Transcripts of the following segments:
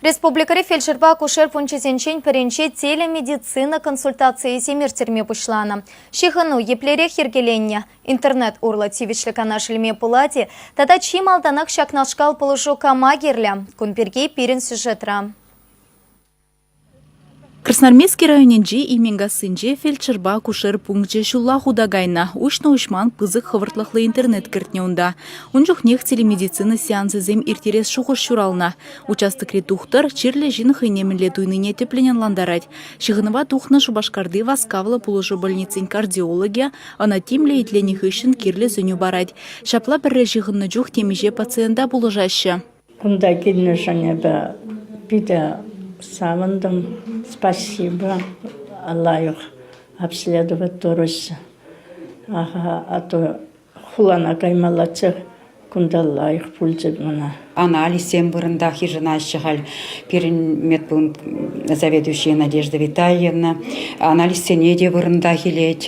Республикӑри фельдшерпа акушер пункчӗсенчен пӗринче телемедицина консультацийӗсем ирттерме пуҫланӑ. Ҫыхӑну еплерех йӗркеленнӗ? Интернет урлӑ тивӗҫлӗ канаш илме пулать-и? Тата чи малтанах ҫакнашкал пулӑшу кама кирлӗ? Кун пирки пирӗн сюжетра. Красноармейски районӗнчи Именкассинче фельдшерпа акушер пункчӗ ҫулла хута кайнӑ. Уҫнӑ-уҫман пысӑк хӑвӑртлӑхлӑ интернет кӗртнӗ унта. Ун чухнех телемедицина сеансӗсем ирттерес шухӑш ҫуралнӑ. Участокри тухтӑр чирлӗ ҫын хӑйне мӗнле туйнине тӗплӗн ӑнлантарать. Ҫыхӑнӑва тухнӑ Шупашкарти васкавлӑ пулӑшу больницин кардиологӗ ӑна тимлӗ итленӗ хыҫҫӑн кирлӗ сӗнӳ парать. Ҫапла пӗрре ҫыхӑннӑ чух темиҫе пациента пулӑшаҫҫӗ. Кунта килнӗшӗн эпӗ питӗ савӑнтӑм. Спасибо, лайӑх обследовать турӗҫ. Аха, а то хулана каймаллаччӗ. Кунта лайӑх пулчӗ мана. Анализсем вырӑнтах йышӑнаҫҫӗ халь. Пирӗн медпункт заведующийӗ Надежда Витальевна анализсене те вырӑнтах илет.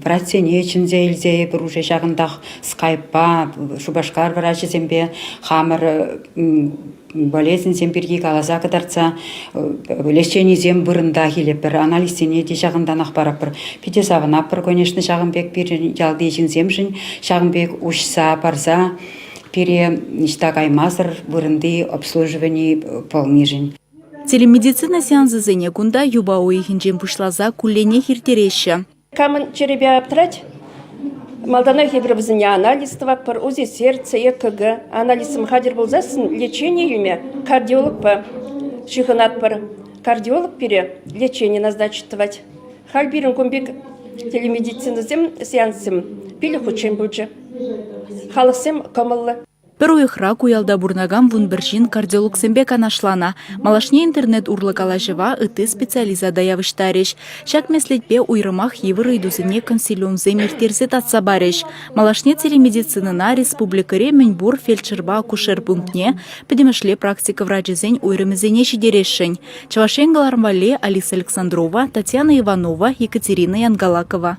Врачсене чӗнсе илсе эпир уже ҫакӑнтах скайппа, Шупашкар врачӗсемпе хамӑр болезньсем пирки каласа кӑтартса леченисем вырӑнтах илетпӗр, анализсене те ҫакӑнтанах паратпӑр. Питӗ савӑнатпӑр, конечно, ҫакӑн пек пирӗн ялти ҫынсемшӗн ҫакӑн пек уҫса парса пире ниҫта каймасӑр вырӑнти обслуживани пулнишӗн. Телемедицина сеансӗсене кунта юпа уйӑхӗнчен пуҫласа кулленех ирттереҫҫӗ. Камӑн чӗрепе аптрать, малтанах эпир вӗсене анализ тӑватпӑр, УЗИ сердца, ЭКГ. Анализсем хатӗр пулсассӑн лечение илме кардиологпа ҫыхӑнатпӑр. Кардиолог пире лечение назначить тӑвать. Халь пирӗн кун пек телемедицинӑсем, сеанссем 5 хутчен пулчӗ. Халӑхсем кӑмӑллӑ. Пӗр уйӑхра ку ялта пурӑнакан 11 ҫын кардиологсемпе канашланӑ. Малашне интернет урлӑ калаҫӑва ытти специалиста та явӑҫтарӗҫ. Ҫак меслетпе уйрӑмах йывӑр ыйтусене консилиумсем ирттерсе татса парӗҫ. Малашне телемедицинӑна республикӑри мӗнпур фельдшерпа акушер пунктне, пӗтӗмӗшле практика врачӗсен уйрӑмӗсене ҫитересшӗн. Чӑваш Ен кӑларӑм валли Алиса Александрова, Татьяна Иванова, Екатерина Янгалакова.